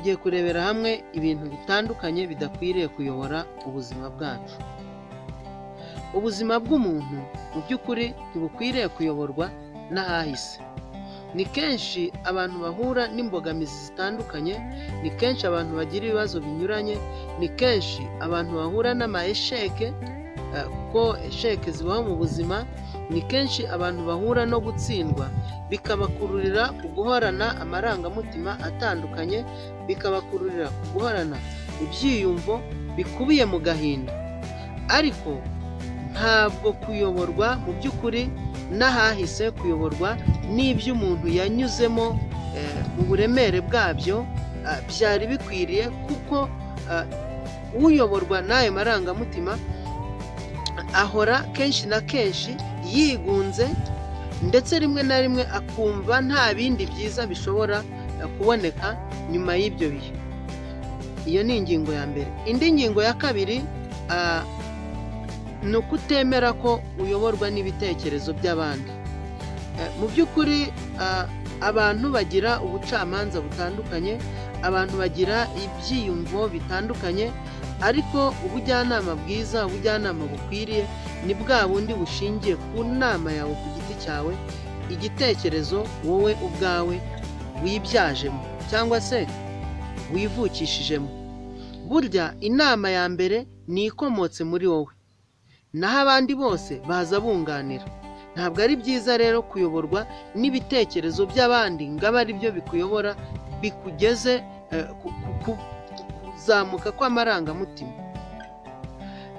Tugiye kurebera hamwe ibintu bitandukanye bidakwiriye kuyobora ubuzima bwacu. Ubuzima bw'umuntu mu by'ukuri ntibukwiriye kuyoborwa n'ahahise. Ni kenshi abantu bahura n'imbogamizi zitandukanye, ni kenshi abantu bagira ibibazo binyuranye, ni kenshi abantu bahura n'ama échecs, kuko échecs zibaho mu buzima, ni kenshi abantu bahura no gutsindwa, bikabakururira ku guhorana amarangamutima atandukanye, bikabakururira ku guhorana ibyiyumvo bikubiye mu gahinda. Ariko ntabwo kuyoborwa mu by'ukuri n'ahahise, kuyoborwa n'ibyo umuntu yanyuzemo mu buremere bwabyo byari bikwiriye, kuko uyoborwa n'ayo marangamutima ahora kenshi na kenshi yigunze, ndetse rimwe na rimwe akumva nta bindi byiza bishobora kuboneka nyuma y'ibyo bihe. Iyo ni ingingo ya mbere. Indi ngingo ya kabiri ni ukutemera ko uyoborwa n'ibitekerezo by'abandi. Mu by'ukuri abantu bagira ubucamanza butandukanye, abantu bagira ibyiyumvo bitandukanye, ariko ubujyanama bwiza, ubujyanama bukwiriye ni bwa bundi bushingiye ku nama yawe ku giti cyawe, igitekerezo wowe ubwawe wibyajemo cyangwa se wivukishijemo. Burya inama ya mbere ni ikomotse muri wowe, naho abandi bose baza bunganira. Ntabwo ari byiza rero kuyoborwa n'ibitekerezo by'abandi ngo abe ari byo bikuyobora, bikugeze ku kuzamuka kw'amarangamutima.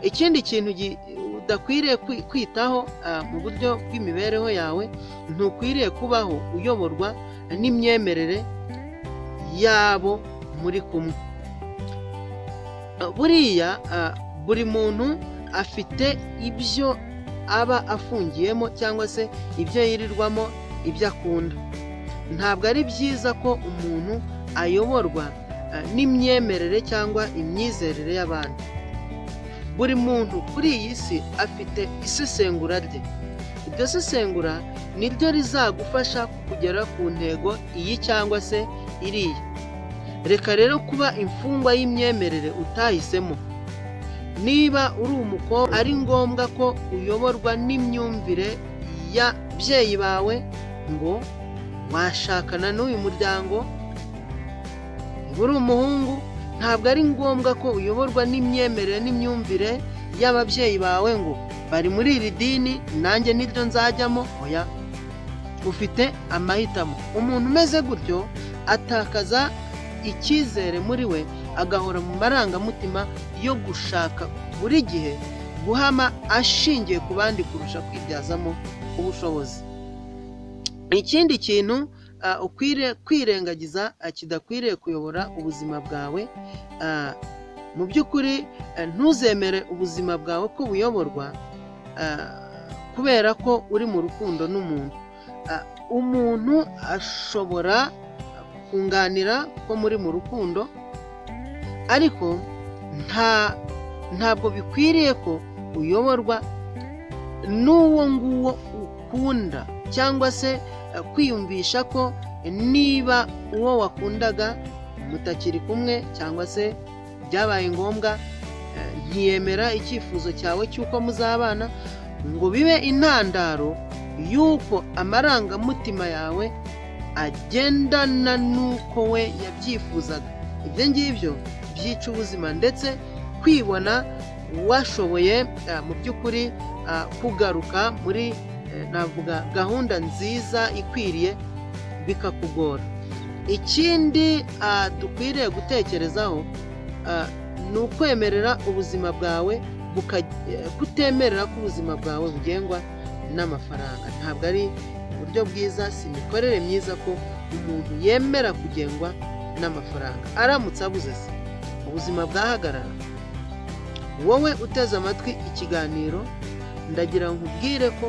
Ikindi kintu udakwiriye kwitaho mu buryo bw'imibereho yawe, ntukwiriye kubaho uyoborwa n'imyemerere y'abo muri kumwe. Buriya buri muntu afite ibyo aba afungiyemo cyangwa se ibyo yirirwamo, ibyo akunda. Ntabwo ari byiza ko umuntu ayoborwa n'imyemerere cyangwa imyizerere y'abandi. Buri muntu kuri iyi si afite isesengura rye. Iryo sesengura ni ryo rizagufasha kugera ku ntego iyi cyangwa se iriya. Reka rero kuba imfungwa y'imyemerere utahisemo. Niba uri umukobwa, ari ngombwa ko uyoborwa n'imyumvire y'ababyeyi bawe ngo washakana n'uyu muryango. Niba uri umuhungu, ntabwo ari ngombwa ko uyoborwa n'imyemerere n'imyumvire y'ababyeyi bawe ngo bari muri iri dini, nanjye niryo nzajyamo. Oya, ufite amahitamo. Umuntu umeze gutyo atakaza icyizere muri we, agahora mu marangamutima yo gushaka buri gihe guhama ashingiye ku bandi kurusha kwibyazamo ubushobozi. Ikindi kintu ukwiriye kwirengagiza kidakwiriye kuyobora ubuzima bwawe, mu by'ukuri ntuzemere ubuzima bwawe ko buyoborwa kubera ko uri mu rukundo n'umuntu. Umuntu ashobora kunganira ko muri mu rukundo, ariko ntabwo bikwiriye ko uyoborwa n'uwo nguwo ukunda, cyangwa se kwiyumvisha ko niba uwo wakundaga mutakiri kumwe, cyangwa se byabaye ngombwa ntiyemera icyifuzo cyawe cy'uko muzabana, ngo bibe intandaro y'uko amarangamutima yawe agendana n'uko we yabyifuzaga. Ibyo ngibyo byica ubuzima, ndetse kwibona washoboye mu by'ukuri kugaruka muri navuga gahunda nziza ikwiriye bikakugora. Ikindi dukwiriye gutekerezaho ni ukwemerera ubuzima bwawe, kutemerera ko ubuzima bwawe bugengwa n'amafaranga. Ntabwo ari uburyo bwiza, si imikorere myiza ko umuntu yemera kugengwa n'amafaranga. Aramutse abuze se, ubuzima bwahagarara? Wowe uteze amatwi ikiganiro, ndagira ngo nkubwire ko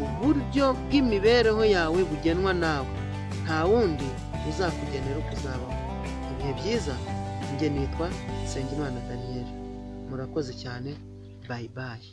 uburyo bw'imibereho yawe bugenwa nawe, nta wundi uzakugenera uko uzabaho. Ibihe byiza. Njye nitwa Nsengimana Daniel. Murakoze cyane, bye bye.